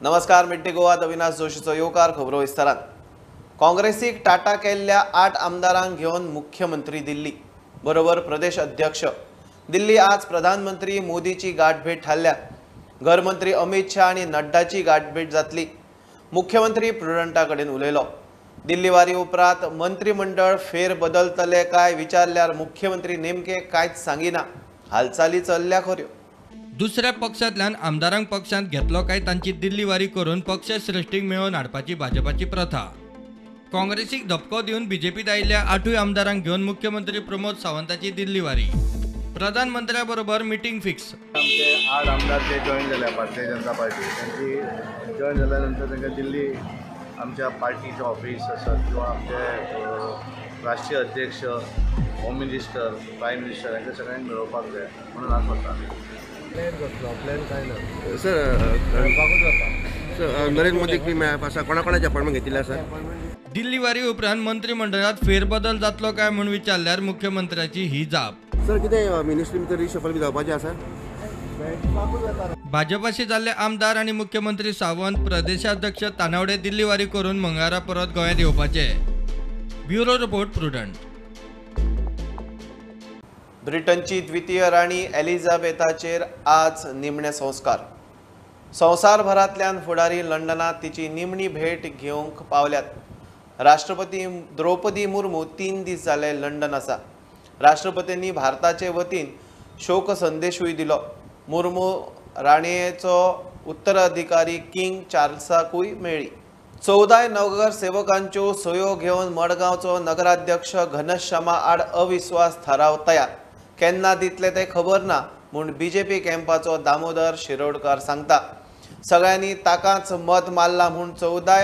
नमस्कार, mid day गोवात Avinash जोशीचो येवकार. खबरो विस्तारान. काँग्रेसीक टाटा केल्ल्या 8 आमदारांक घेवन मुख्यमंत्री दिल्ली बरोबर प्रदेश अध्यक्ष दिल्ली आज प्रधानमंत्री मोदीची गाठभेट थारल्या. घरमंत्री अमित शाह आनी नड्डाची गाठभेट जातली. मुख्यमंत्री प्रुडंटा कडेन उलयलो. दिल्ली वारी उपरांत मंत्रिमंडळ फेर बदलतले काय विचारल्यार मुख्यमंत्री नेमके कांयच सांगिना. हालचाली चल्ल्या खऱ्यो. दुसऱ्या पक्षांतल्यान आमदारांक पक्षांत घेतलो काय तांची दिल्ली वारी करून पक्ष श्रेष्ठीक मेळोवन हाडपाची भाजपाची प्रथा. काँग्रेसीक धपको दिवन बीजेपीत आयिल्ल्या 8 आमदारांक घेवन मुख्यमंत्री प्रमोद सावंताची दिल्ली वारी. प्रधानमंत्र्या बरोबर मिटींग फिक्स. आमचे 8 आमदार जे जॉईन जाले भारतीय जनता पार्टी, तांची जॉईन जाल्या नंतर तांकां दिल्ली आमच्या पार्टीचें ऑफिस आसत किंवा आमचे राष्ट्रीय अध्यक्ष, होम मिनिस्टर, प्रायम मिनिस्टर हांकां सगळ्यांक मेळोवपाक जाय म्हणून आज वता. प्लॅन कसलो? प्लॅन काय ना सर, मेळपाकूच वता. सर, नरेंद्र मोदीक बी मेळप आसा? कोणा कोणाचे अपॉइंटमेंट घेतिल्ले आसा? दिल्ली वारी उपरांत मंत्रिमंडळात फेरबदल जातलो काय म्हूण विचारल्यार मुख्यमंत्र्याची ही जाप. सर, कितें मिनिस्ट्री भितर रिशफल बी जावपाचें आसा? भाजपाशी जाल्ले आमदार आनी मुख्यमंत्री सावंत, प्रदेशाध्यक्ष तानावडे दिल्ली वारी करून मंगळारा परत गोंयांत येवपाचे. Bureau report, Prudent. ब्रिटनची द्वितीय राणी एलिझाबेथाचेर आज निमणे संस्कार. संवसारभरांतल्यान फुडारी लंडनांत तिची निमणी भेट घेवंक पावल्यात. राष्ट्रपती द्रौपदी मुर्मू 3 दीस जाले लंडन आसा. राष्ट्रपतींनी भारताचे वतीन शोक संदेशूय दिलो. मुर्मू राणयेचो उत्तराधिकारी किंग चार्ल्साकूय मेळ्ळी. 14 नगरसेवकांच्यो सयो घेवन मडगांवचो नगराध्यक्ष घनश्यामा आड अविश्वास थाराव तयार. केन्ना दितले ते खबर ना म्हूण बीजेपी कॅम्पाचो दामोदर शिरोडकर सांगता. सगळ्यांनी ताकाच मत मारला म्हूण 14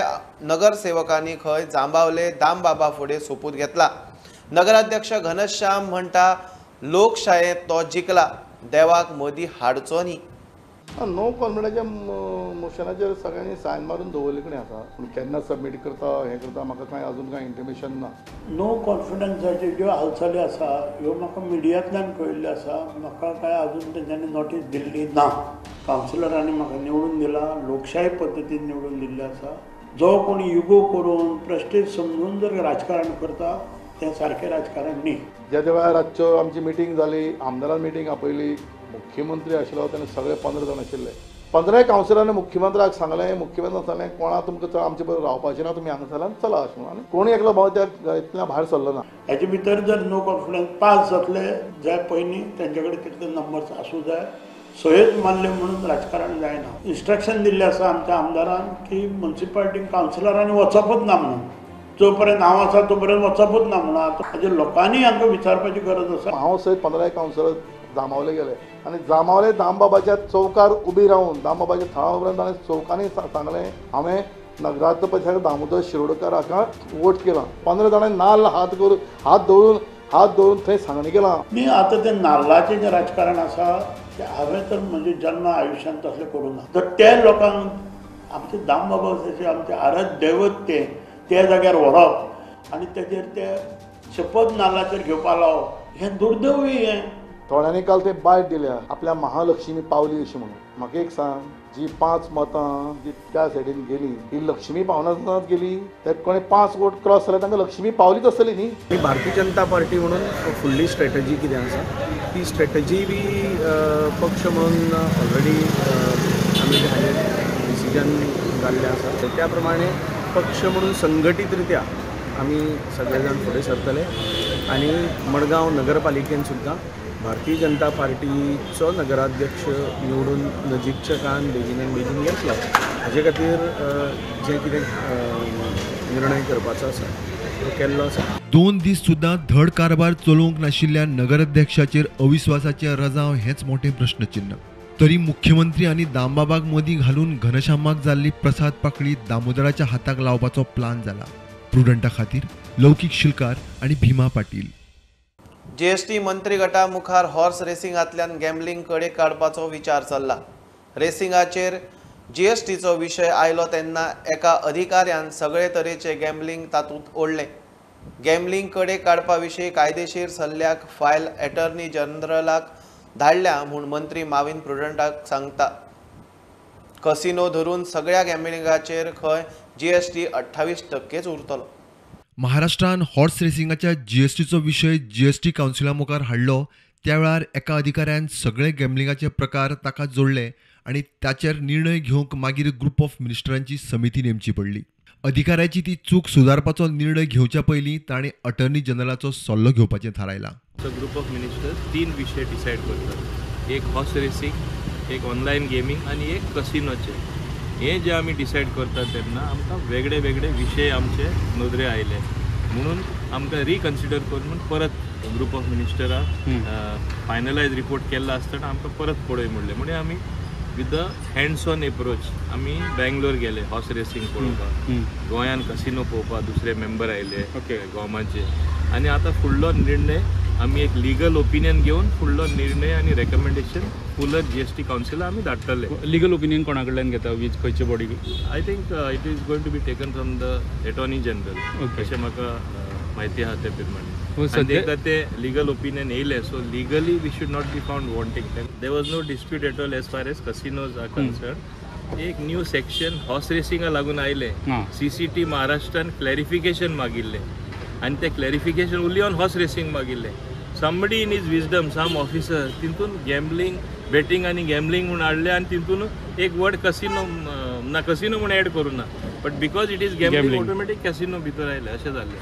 नगरसेवकांनी खंय जांबावले दामबाबा फुडें सोपूत घेतला. नगराध्यक्ष घनश्याम म्हणटा लोकशायेंत तो जिखला, देवाक मदीं हाडचो न्ही. नो कॉन्फिडन्साच्या मोशनाचेर सगळ्यांनी सायन मारून दवरले कडेन आसा, पूण केन्ना सबमीट करता हें करता म्हाका कांय अजून कांय इंटिमेशन ना. नो कॉन्फिडन्साच्यो ज्यो हालचाली आसा ह्यो म्हाका मिडियांतल्यान कळिल्ल्यो आसा. म्हाका कांय अजून तेंच्यांनी नोटीस दिल्ली ना. कावन्सिलरांनी म्हाका निवडून दिला, लोकशाही पद्दतीन निवडून दिल्लें आसा. जो कोण युगो करून प्रेस्टेज समजून जर राजकारण करता तें सारकें राजकारण न्ही. ज्या त्या वेळार रातच्यो आमची मिटींग जाली, आमदारान मिटींग आपयली, मुख्यमंत्री आशिल्लो तेन्ना सगळे 15 जाण आशिल्ले. 15 कावन्सिलरांनी मुख्यमंत्र्याक सांगलें, मुख्यमंत्र्यान सांगलें कोणा तुमकां आमचे बरोबर रावपाचें ना, तुमी हांगा चला चला अशें म्हणून. आनी कोणी एकलो भाव त्या इतल्या भायर सरलो ना. हाचे भितर जर नो कॉन्फिडन्स पास जातले जाय पयलीं तेंचे कडेन तितले नंबर्स आसूं जाय. सयोच मारल्यो म्हणून राजकारण जायना. इन्स्ट्रक्शन दिल्लें आसा आमच्या आमदारान की मुन्सिपालिटीन कावन्सिलरांनी वचपूच ना म्हणून, जो पर्यंत हांव आसा तो पर्यंत वचपूच ना म्हणून. आतां हाजेर लोकांनी हांकां विचारपाची गरज आसा. हांव सयत 15 कावन्सिलर जांबावले गेले आनी जांबावले दामबाबाच्या चौकार उबी रावन दामबाबाच्या थळा उबी रावन ताणें चौकांनी सांगलें हांवें नगराध्यक्ष दामोदर शिरोडकर हाका वोट केला. 15 जाणांनी नाल्ल हात करून हात दवरून थंय सांगणी केला. न्ही, आतां तें नाल्लाचें जें राजकारण आसा तें हांवें तर म्हजें जल्म आयुश्यांत तसलें करूंक ना. तर त्या लोकांक आमचे दामबाबा जशें आमचें आराध्य दैवत तें त्या जाग्यार व्हरप आनी तेजेर ते शपथ नाल्लाचेर घेवपा लावप हें दुर्दैवी. हें थोड्यांनी काल थंय बायट दिल्या आपल्या महालक्ष्मी पावली अशें म्हणून. म्हाका एक सांग, जी 5 मतां जी त्या सायडीन गेली ही लक्ष्मी पावनासतना गेली. ते कोणी 5 वोट क्रॉस जाल्यार तांकां लक्ष्मी पावलीच आसतली न्ही. भारतीय जनता पार्टी म्हणून फुडली स्ट्रेटजी कितें आसा ती स्ट्रेटजी बी पक्ष म्हणून ऑलरेडी आमी हाजेर डिसिजन जाल्लें आसा. त्या प्रमाणे पक्ष म्हणून संघटीत रित्या आमी सगळे जाण फुडें सरतले आनी मडगांव नगरपालिकेन सुद्दां भारतीय जनता पार्टीचो नगराध्यक्ष निवडून नजीकच्या काळान बेगीन बेगीन येतलो. हाजे खातीर जे कितें निर्णय करपाचो आसा तो केल्लो आसा. 2 दीस सुद्दां धड कारभार चलोवंक नाशिल्ल्या नगराध्यक्षाचेर अविश्वासाचें रजांव हेंच मोठें प्रश्नचिन्ह. तरी मुख्यमंत्री आनी दामबाबाक मदीं घालून घनश्यामाक जाल्ली प्रसाद पाकळी दामोदराच्या हाताक लावपाचो प्लान जाला. प्रुडंटा खातीर लौकीक शिलकार आनी भीमा पाटील. जीएसटी मंत्रीगटा मुखार हॉर्स रेसिंगांतल्यान गॅम्बलिंग कडे काडपाचो विचार चल्ला. रेसिंगाचेर जीएसटीचो विशय आयलो तेन्ना एका अधिकाऱ्यान सगळे तरेचे गॅम्बलिंग तातूंत ओडलें. गॅम्बलिंग कडे काडपा विशीं कायदेशीर सल्ल्याक फायल एटर्नी जनरलाक धाडल्या म्हूण मंत्री माविन प्रुडंटाक सांगता. कसिनो धरून सगळ्या गॅम्बलिंगाचेर खंय जीएसटी 28% उरतलो. महाराष्ट्रान हॉर्स रेसिंगाच्या जीएसटीचो विशय जीएसटी कावन्सिला मुखार हाडलो त्या वेळार एका अधिकाऱ्यान सगळे गॅम्बलिंगाचे प्रकार ताका जोडले आनी ताचेर निर्णय घेवंक मागीर ग्रुप ऑफ मिनिस्टरांची समिती नेमची पडली. अधिकाऱ्याची ती चूक सुदारपाचो निर्णय घेवच्या पयलीं ताणें अटर्नी जनरलाचो सल्लो घेवपाचें थारायलां. ग्रुप ऑफ मिनिस्टर्स 3 विशय डिसायड करतात, एक हॉर्स रेसिंग, एक ऑनलायन गेमींग आनी एक कसिनोचे. हे जे आमी डिसायड करतात तेन्ना आमकां वेगळे वेगळे विशय आमचे नदरे आयले म्हणून आमकां रिकन्सिडर करून परत ग्रुप ऑफ मिनिस्टराक फायनलायज रिपोर्ट केल्लो आसतना आमकां परत पळय म्हणलें. म्हणून आमी with the hands on approach आमी बेंगलोर गेले हॉर्स रेसिंग पळोवपाक, गोंयान कसिनो पळोवपाक दुसरे मेंबर आयले गोमाचे. आनी आतां फुडलो निर्णय आमी एक लिगल ओपिनियन घेवन फुडलो निर्णय आनी रेकमेंडेशन फुलर जीएसटी कावन्सिला आमी धाडटले. लिगल ओपिनियन कोणा कडल्यान घेता, वीज खंयचे body? I think it is going to be taken from the attorney general अशें म्हाका म्हायती आहा ते प्रमाणे. एकदां ते लिगल ओपिनियन येयलें so legally we should not be found wanting. There was no dispute at all as far as casinos are concern. एक न्यू सेक्शन हॉर्स रेसिंगा लागून आयलें, सीसीटी महाराष्ट्रान क्लॅरिफिकेशन मागिल्लें आनी तें clarification only on horse racing मागिल्लें. Somebody in his wisdom, some officer तितून gambling, betting आनी gambling म्हूण हाडलें आनी तितून एक वर्ड कसिनो ना, कसिनो म्हूण एड करूं ना, but because it is gambling automatic casino भितर आयलें अशें जालें.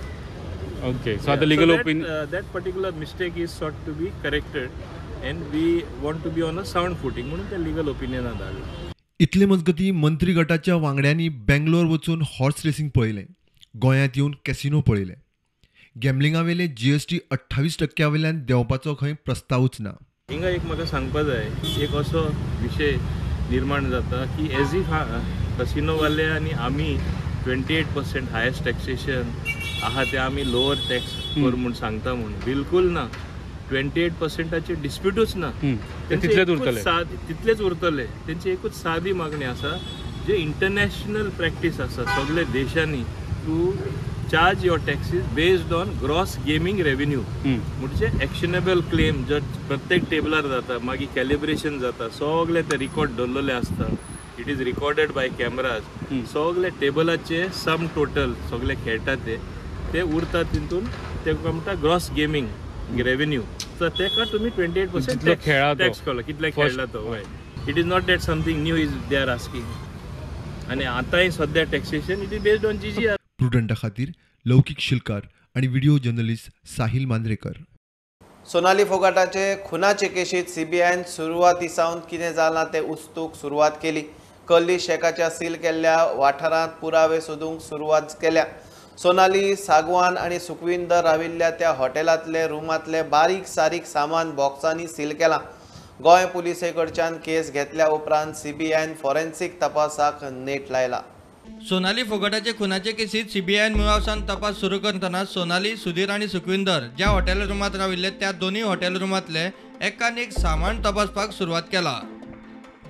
ओके, सो आतां legal opinion that particular mistake is sought to be corrected and we want to be on a sound footing म्हणून ते लिगल ओपिनियनान धाडलें. इतले मजगतीं मंत्री गटाच्या वांगड्यांनी बेंगलोर वचून हॉर्स रेसिंग पळयलें, गोंयांत येवन कॅसिनो पळयलें. गॅम्बलिंगावेले जीएसटी 28% वयल्यान देंवपाचो खंय प्रस्तावूच ना. हिंगा एक म्हाका सांगपा जाय, एक असो विशय निर्माण जाता की एज if कसिनोवाले आनी आमी 28% हायस्ट टॅक्सेशन आहा ते आमी लोअर टॅक्स कर म्हूण सांगता म्हूण, बिलकूल ना. 28%चेर डिस्प्युटूच ना, तितलेच उरतले, तितलेच उरतले. तेंची एकूच सादी मागणी आसा, जे इंटरनॅशनल प्रॅक्टीस आसा सगळे देशांनी, to charge your taxes based on gross gaming revenue. म्हणजे एक्शनेबल क्लेम जर प्रत्येक टेबलार जाता, मागीर कॅलिब्रेशन जाता, सगळे ते रिकॉर्ड दवरलेले आसता, it is recorded by cameras. सगळे टेबलाचे सम टोटल सगळे खेळटा ते उरता तितून, तेका म्हणटा ग्रॉस गेमींग रेवेन्यू. सो तेका तुमी 28% टॅक्स कळ्ळो कितले खेळला तो. हय, it is not that something new is they are asking. आनी आतांय सद्या taxation it is based on GGR. प्रुडंटा खातीर लौकीक शिलकार आणि व्हिडिओ जर्नलिस्ट साहिल मांद्रेकर. सोनाली फोगाटाचे खुनाचे केशीत सीबीआयन सुरवाती सावन कितें जालां तें उस्तूक सुरवात केली. कल्ली शेकाच्या सील केल्ल्या वाठारांत पुरावे सोदूंक सुरवात केल्या. सोनाली सागवान आनी सुखविंदर राविल्ल्या त्या हॉटेलांतले रुमांतले बारीक सारीक सामान बॉक्सांनी सील केलां. गोंय पुलिसे कडच्यान केस घेतल्या उपरांत सीबीआयन फॉरेन्सिक तपासाक नेट लायला. सोनाली फोगाटाचे खुनाचे केसीत सीबीआयन मुळावसान तपास सुरू करतना सोनाली, सुधीर आनी सुखविंदर ज्या हॉटेल रुमांत राविल्ले त्या दोनूय हॉटेल रुमांतले एकान एक सामान तपासपाक सुरवात केला.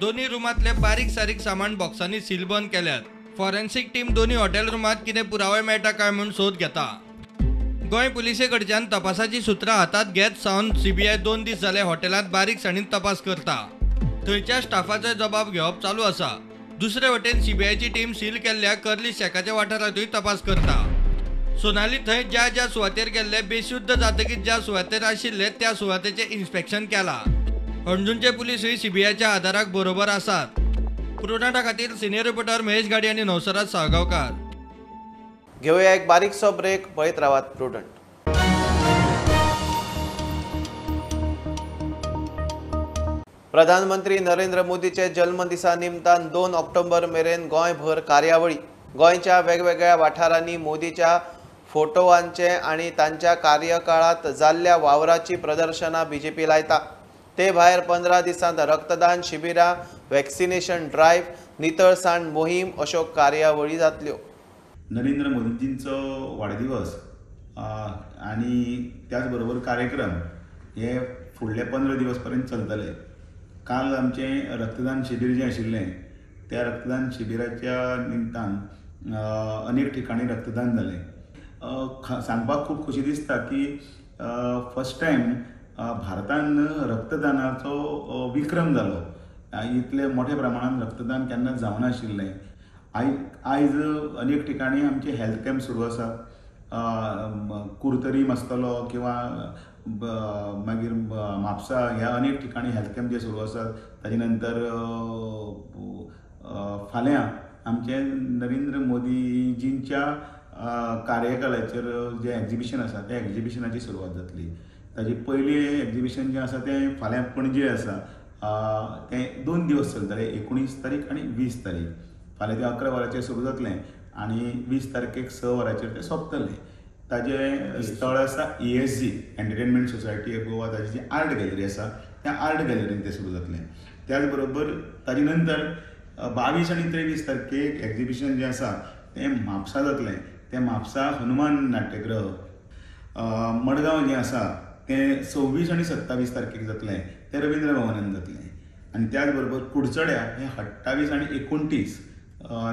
दोनूय रुमांतले बारीक सारीक सामान बॉक्सांनी सीलबंद केल्यात. फॉरेन्सिक टीम दोनूय हॉटेल रुमांत कितें पुरावे मेळटा काय म्हूण सोद घेता. गोंय पुलिसे कडच्यान तपासाची सुत्रां हातांत घेत सावन सीबीआय 2 दीस जाले हॉटेलांत बारीकसाणीन तपास करता. थंयच्या स्टाफाचो जबाब घेवप चालू आसा. दुसरे वटेन सीबीआयची टीम सील केल्ल्या कर्ली शेकाच्या वाठारांतूय तपास करता. सोनाली थंय ज्या ज्या सुवातेर गेल्ले बेशुद्ध जातकीच ज्या सुवातेर आशिल्ले त्या सुवातेचें इन्स्पेक्शन केलां. हणजूणचे पुलिसूय सीबीआयच्या आदाराक बरोबर आसात. प्रुडंटा खातीर सिनियर रिपोर्टर महेश गाडी आनी नवसराज साळगांवकार. घेवया एक बारीकसो ब्रेक, पळयत रावात प्रुडंट. प्रधानमंत्री नरेंद्र मोदीचे जल्मदिसा निमतान 2 ऑक्टोबर मेरेन गोंयभर कार्यावळी. गोंयच्या वेगवेगळ्या वाठारांनी मोदीच्या फोटोवांचे आनी तांच्या कार्यकाळांत जाल्ल्या वावराची प्रदर्शनां बीजेपी लायता. ते भायर 15 दिसांत रक्तदान शिबिरां, वॅक्सिनेशन ड्रायव्ह, नितळसाण मोहीम अश्यो कार्यावळी जातल्यो. नरेंद्र मोदीजींचो वाडदिवस आनी त्याच बरोबर कार्यक्रम हे फुडले 15 दिवस पर्यंत चलतले. काल आमचें रक्तदान शिबीर जें आशिल्लें त्या रक्तदान शिबिराच्या निमतान अनेक ठिकाणी रक्तदान जालें. सांगपाक खूब खोशी दिसता की फर्स्ट टायम भारतान रक्तदानाचो विक्रम जालो इतले मोठ्या प्रमाणात रक्तदान केन्नाच जावनाशिल्लें. आयज अनेक ठिकाणी आमचे हेल्थ कॅम्प सुरू आसा. कुर्तरी आसतलो किंवा मागीर म्हापसा ह्या अनेक ठिकाणी हेल्थ कॅम्प जे सुरू आसात. ताजे नंतर फाल्यां आमचे नरेंद्र मोदीजींच्या कार्यकालाचेर जें एग्जिबिशन आसा त्या एग्जिबिशनाची सुरवात जातली. ताजी पयली एग्जिबिशन जें आसा तें फाल्यां पणजे आसा. तें 2 दिवस चलतलें, 19 तारीख आनी 20 तारीख. फाल्यां तें 11 वरांचेर सुरू जातलें आनी 20 तारखेक 6 वरांचेर तें सोंपतलें. ताजें स्थळ आसा ESG entertainment society of Goa, ताजी जी आर्ट गॅलरी आसा त्या आर्ट गॅलरीन तें सुरू जातलें. त्याच बरोबर ताजे नंतर 22 आनी 23 तारखेक एग्जिबिशन जें आसा तें म्हापसा जातलें. तें म्हापसा हनुमान नाट्यगृह. मडगांव जें आसा तें 26 आनी 27 तारखेक जातलें, तें रवींद्र भवनान जातलें. आनी त्याच बरोबर कुडचड्या हें 28 आनी 29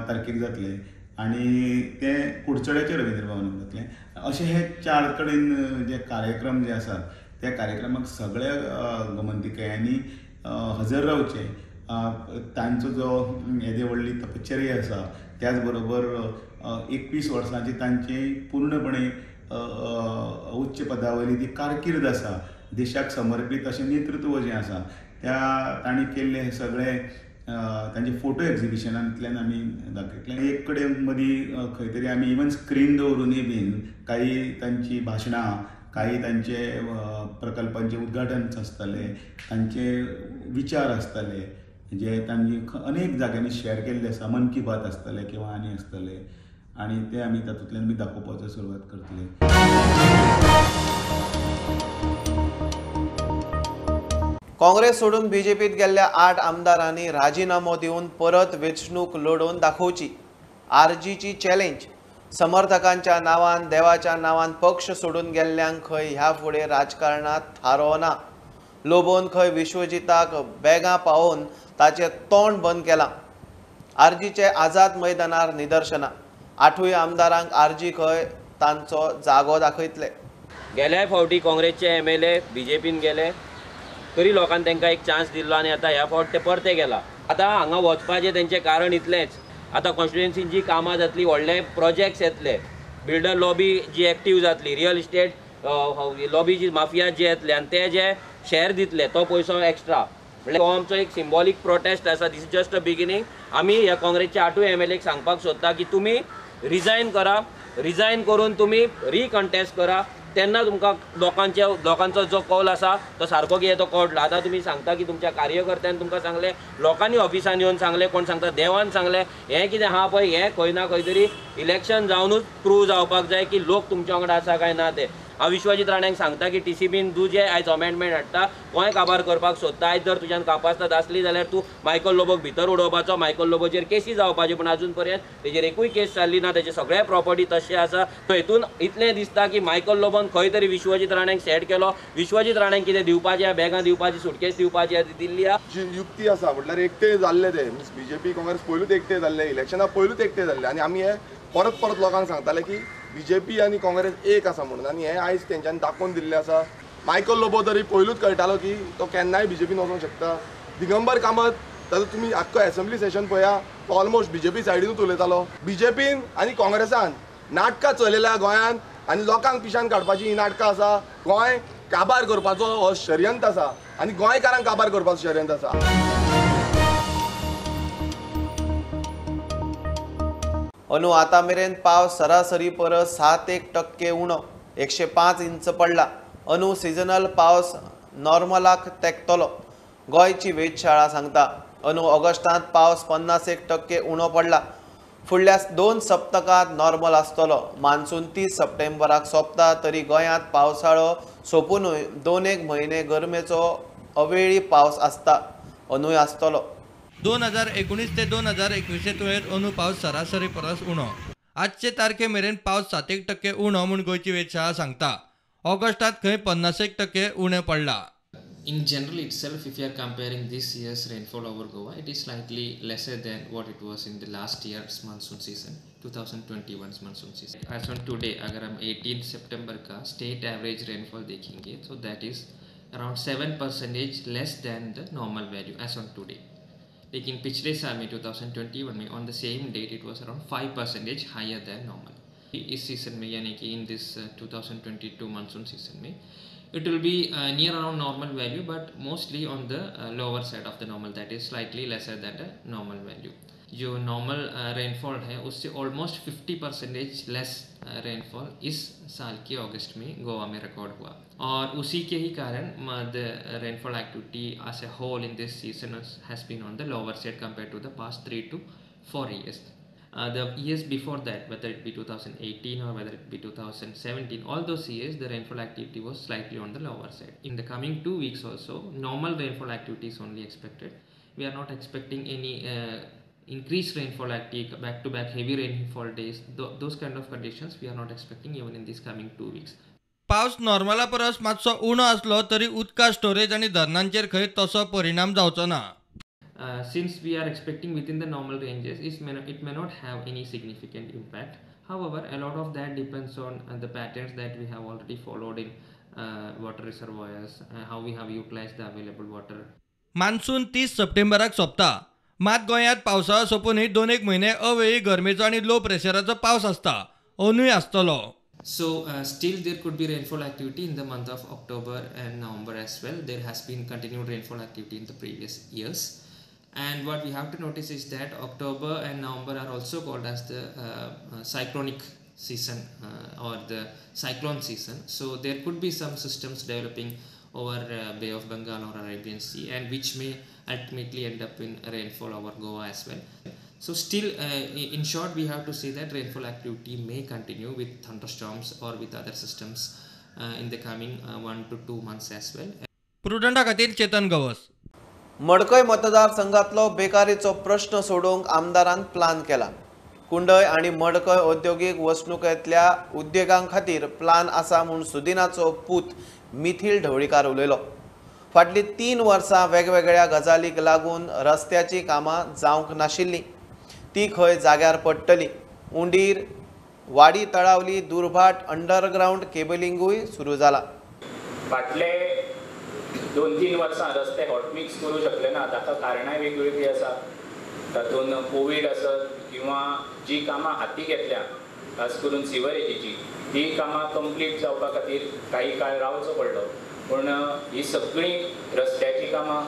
तारखेक जातलें आनी तें कुडचड्याचें रवींद्र भवनान जातलें. अशे हे 4 कडेन जे कार्यक्रम जे आसात त्या कार्यक्रमाक सगळ्या गोमंतिकयांनी हजर रावचें. तांचो जो येदे व्हडली तपश्चर्या आसा, त्याच बरोबर 21 वर्सांची तांची पूर्णपणे उच्च पदा वयली ती कारकीर्द आसा, देशाक समर्पीत अशें नेतृत्व जें आसा त्या तांणी केल्ले हे सगळे तांचे फोटो एग्जिबिशनांतल्यान आमी दाखयतले. एक कडेन मदीं खंय तरी आमी इवन स्क्रीन दवरूनय बीन काही तांची भाशणां, काही तांचे प्रकल्पांचे उद्घाटन आसतले, तांचे विचार आसतले जे तांणी अनेक जाग्यांनी शेअर केल्ले आसा, मन की बात आसतले किंवा आनी आसतले आनी ते आमी तातूंतल्यान बी दाखोवपाचो सुरवात करतले. काँग्रेस सोडून बीजेपीत गेल्ल्या 8 आमदारांनी राजीनामो दिवन परत वेंचणूक लढोवन दाखोवची आरजीची चॅलेंज. समर्थकांच्या नांवान देवाच्या नांवान पक्ष सोडून गेल्ल्यांक खंय ह्या फुडें राजकारणांत थारो ना. लोबोन खंय विश्वजिताक बेगां पावोवन ताचें तोंड बंद केलां. आरजीचे आझाद मैदानार निदर्शनां. 8 आमदारांक आरजी खंय तांचो जागो दाखयतले. गेल्या फावटी काँग्रेसचे MLA बीजेपीन गेले तरी लोकांनी तांकां एक चान्स दिल्लो आनी आतां ह्या फावट ते परते गेला. आतां हांगा वचपाचें तेंचें कारण इतलेंच, आतां कॉन्स्टिट्युएन्सीन जी कामां जातली, व्हडले प्रोजेक्ट्स येतले, बिल्डर लॉबी जी एक्टीव जातली, रियल इस्टेट लॉबी जी माफिया जी येतले आनी ते जे शेअर दितले तो पयसो एक्स्ट्रा. म्हणल्यार हो आमचो एक सिम्बॉलीक प्रोटेस्ट आसा. This is just a beginning. आमी ह्या काँग्रेसच्या 8 MLA सांगपाक सोदता की तुमी रिजायन करा, रिजायन करून तुमी रिकंटेस्ट करा, तेन्ना तुमकां लोकांचो जो कौल आसा तो सारको कितें तो कळटलो. आतां तुमी सांगता की तुमच्या कार्यकर्त्यान तुमकां सांगलें, लोकांनी ऑफिसान येवन सांगलें, कोण सांगता देवान सांगलें, हें कितें आहा पळय हें खंय ना खंय तरी इलेक्शन जावनूच प्रूव जावपाक जाय की लोक तुमच्या वांगडा आसा काय ना ते. हांव विश्वजीत राण्यांक सांगता की TCBन तूं जे आयज अमेंडमेंट हाडटा गोंय काबार करपाक सोदता. आयज जर तुज्यान कापास्ताद आसली जाल्यार तूं मायकल लोबोक भितर उडोवपाचो, मायकल लोबोचेर केसी जावपाच्यो, पूण आजून पर्यंत तेजेर एकूय केस जाल्ली ना, तेजे सगळे प्रॉपर्टी तशें आसा. सो हेतून इतलें दिसता की मायकल लोबोन खंय तरी विश्वजीत राण्यांक सेट केलो. विश्वजीत राण्यांक कितें दिवपाचें, बॅगां दिवपाची, सुटकेस दिवपाची ती दिल्ली आसा. जी युक्ती आसा म्हटल्यार एकटे जाल्ले ते बीजेपी काँग्रेस पयलूच एकटे जाल्ले, इलेक्शना पयलूच एकटे जाल्ले आनी आमी हे परत परत लोकांक सांगताले की बीजेपी आनी काँग्रेस एक आसा म्हणून, आनी हें आयज तेंच्यांनी दाखोवन दिल्लें आसा. मायकल लोबो तरी पयलूच कळटालो की तो केन्नाय बीजेपीन वचोंक शकता. दिगंबर कामत ताजो तुमी आख्खो एसेंब्ली सेशन पळया, तो ऑलमोस्ट बीजेपी सायडीनूच उलयतालो. बीजेपीन आनी काँग्रेसान नाटकां चलयल्या गोंयांत आनी लोकांक पिशान काडपाची ही नाटकां आसा. गोंय काबार करपाचो हो षडयंत्र आसा आनी गोंयकारांक काबार करपाचो षडयंत्र आसा. अंदू आतां मेरेन पावस सरासरी परस 7.1% उणो 105 इंच पडला. अंदू सिजनल पावस नॉर्मलाक तेंकतलो, गोंयची वेधशाळा सांगता. अंदू ऑगस्टांत पावस 51% उणो पडला. फुडल्या 2 सप्तकांत नॉर्मल आसतलो. मान्सून 30 सप्टेंबराक सोंपता तरी गोंयांत पावसाळो सोंपुनूय 2-1 म्हयने गरमेचो अवेळी पावस आसता, अंदूय आसतलो. 2019 ते 2021 तुळेंत अंदू पावस सरासरी परस उणो. आजचे तारखे मेरेन पावस 7.1% उणो म्हूण गोंयची वेधशाळा सांगता. ऑगस्टांत खंय 51% उणें पडला. In general itself, if you are comparing this year's rainfall over Goa, it is slightly lesser than what it was in the last year's monsoon season, 2021's monsoon season. As on today, अगर हम 18 सितंबर का state average rainfall देखेंगे, so that is around 7% less than the normal value as on today. लेकिन पिछले साल में 2021 में on the same date it was around 5% higher than normal. Is season में यानी कि इन this 2022 monsoon season में it will be near around normal value, but mostly on the lower side of the normal, that is slightly lesser than the normal value. जो normal rainfall है उससे almost 50% less rainfall इस साल K अगस्त में गोवा में record हुआ और उसी K ही कारण the rainfall activity as a whole in this season has been on the lower side compare to the past 3 to 4 years. The years before that, whether it be 2018 or whether it be 2017, all those years the rainfall activity was slightly on the lower side. In the coming 2 weeks also, normal rainfall activity is only expected. We are not expecting any increased rainfall activity, back-to-back heavy rainfall days. Those kind of conditions we are not expecting even in these coming 2 weeks. पावस नॉर्मला परस मातसो उणो आसलो तरी उदका storage आनी धरणांचेर खंय तसो परिणाम जावचो ना. Since we are expecting within the normal ranges, it may not have any significant impact. However, a lot of that depends on the patterns that we have already followed in water reservoirs, how we have utilized the available water. Monsoon 30 सप्टेंबराक सोंपता, मात गोंयांत पावसाळो सोंपूनय 2-1 म्हयने अवेळी गरमेचो आनी लो प्रेशराचो पावस आसता, अंदूय आसतलो. So still there could be rainfall activity in the month of October and November as well. There has been continued rainfall activity in the previous years. And what we have to notice is that October and November are also called as the cyclonic season or the cyclone season. So there could be some systems developing over Bay of Bengal or Arabian Sea, and which may ultimately end up in rainfall over Goa as well. So still, in short, we have to say that rainfall activity may continue with thunderstorms or with other systems in the coming 1 to 2 months as well. प्रुडंटा खातीर चेतन गवस. मडकय मतदारसंघातलो बेकारीचो प्रश्न सोडोवंक आमदारान plan केला. कुंडय आनी मडकय औद्योगिक वसणुकेंतल्या उद्देगां खातीर plan आसा म्हूण सुदिनाचो पूत मिथिल ढवळीकार उलयलो. फाटलीं 3 वर्सां वेगवेगळ्या गजालीक लागून रस्त्याचीं कामां जावंक नाशिल्लीं, ती खंय जाग्यार पडटली. उंडीर, वाडी तळावली, दुर्भाट अंडरग्रावंड केबलिंगूय सुरू जाला. फाटले 2-3 वर्सां रस्ते हॉटमिक्स करूं शकले ना, ताका कारणांय वेगवेगळीं आसा. तातूंत कोवीड आसत किंवा जी कामां हाती घेतल्या खास करून सिवरेजीची, ती कामां कंप्लीट जावपा खातीर काही काळ रावचो पडलो. पूण ही सगळीं रस्त्याचीं कामां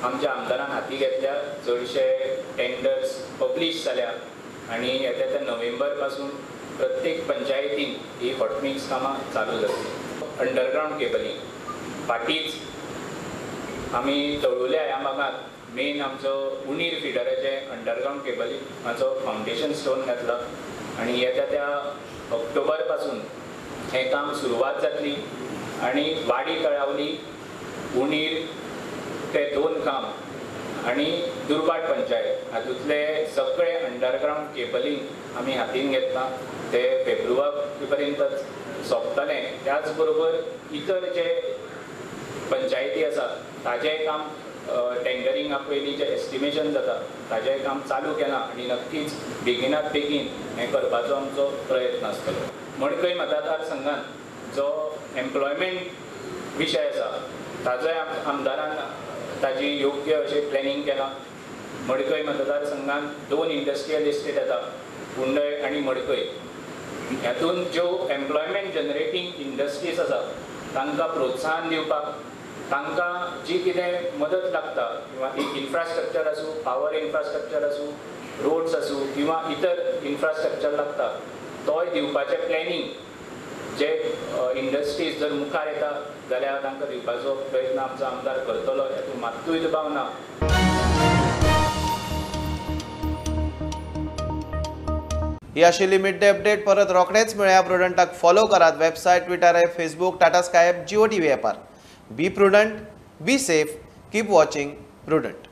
आमच्या आमदारान हाती घेतल्या, चडशे टेंडर्स पब्लीश जाल्या आनी येता त्या नोव्हेंबर पासून प्रत्येक पंचायतीन ही हॉटमिक्स कामां चालू जातली. अंडरग्रावंड केबलिंग फाटींच आमी तळुल्या ह्या भागांत मेन आमचो उणीर फिडराचें अंडरग्रावंड केबलिंगाचो फावंडेशन स्टोन घातला आनी येता त्या ऑक्टोबर पासून हें काम सुरवात जातली आनी वाडी तळावली, उणीर ते 2 काम आनी दुर्भाट पंचायत हातूंतले सगळे अंडरग्रावंड केबलिंग आमी हातीन घेतलां, ते फेब्रुवारी पर्यंत सोंपतलें. त्याच बरोबर इतर जे पंचायती आसा ताजें काम टेंडरिंगा पयलीं जें एस्टिमेशन जाता ताजें काम चालू केलां आनी नक्कीच बेगिनात बेगीन हें करपाचो आमचो प्रयत्न आसतलो. मडकय मतदारसंघात जो एम्प्लॉयमेंट विशय आसा ताजोय आमदारान ताजी योग्य अशें प्लॅनिंग केलां. मडकय मतदारसंघात 2 इंडस्ट्रियल इस्टेट येता, कुंडय आनी मडकय. हातूंत ज्यो एम्प्लॉयमेंट जनरेटींग इंडस्ट्रीज आसा तांकां प्रोत्साहन दिवपाक, तांकां जी कितें मदत लागता किंवा ती इन्फ्रास्ट्रक्चर आसूं, पावर इन्फ्रास्ट्रक्चर आसूं, रोड्स आसूं किंवा इतर इन्फ्रास्ट्रक्चर लागता तोय दिवपाचें प्लॅनिंग जे इंडस्ट्रीज जर मुखार येता जाल्यार तांकां दिवपाचो प्रयत्न आमचो आमदार करतलो, हातूंत मात्तूय दुबाव ना. ही आशिल्ली मिड डे अपडेट. परत रोखडेच मेळया. प्रुडंटाक फॉलो करात website, Twitter app, Facebook, Tata Sky app, Jio TV ॲपार. Be prudent, be safe, keep watching Prudent.